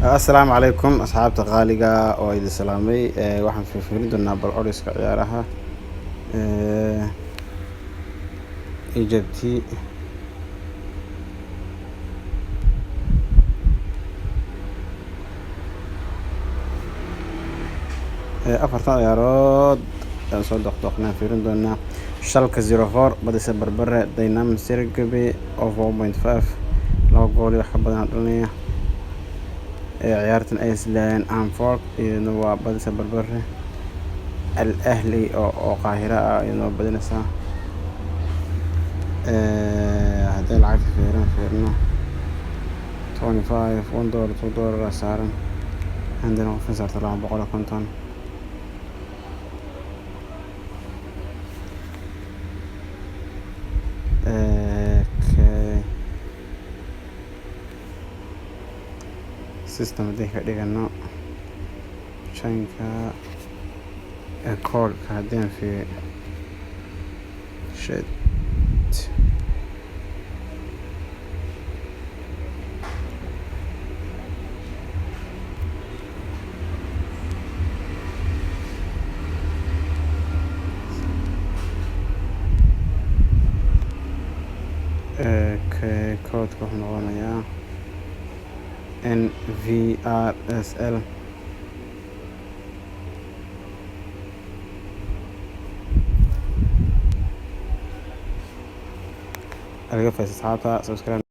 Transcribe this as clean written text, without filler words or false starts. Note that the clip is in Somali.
Assalaamu calaykum, asxaabta qaaliga oo idin salaamay. Waxaan fiirfiirin doonaa bal odds-ka ciyaaraha Egypt. Afartan ciyaarood aan soo doqdoqnaan fiirin doonaa: Schalke 04 badisa barbare, Dynamo Zagreb over 1.5, laba gool iyo wax ka badan dhalinaya. Ciyaartan Iceland Hamburg iyaduna waa badisa barbare. Al Ahly oo Qaahira ah iyaduna waa badinaysaa. Haddii lacagta fiirin fiirno, 25, $1, $2 saaran. Handana qofka saarta 250. Okay, system haddii ka dhigano chanka code-ka haddii aan fiiriyo, shit. Okay, code-ka wuxuu noqonayaa NVRSL. Laga faa'iidaysto, asxaabta. Subscribe.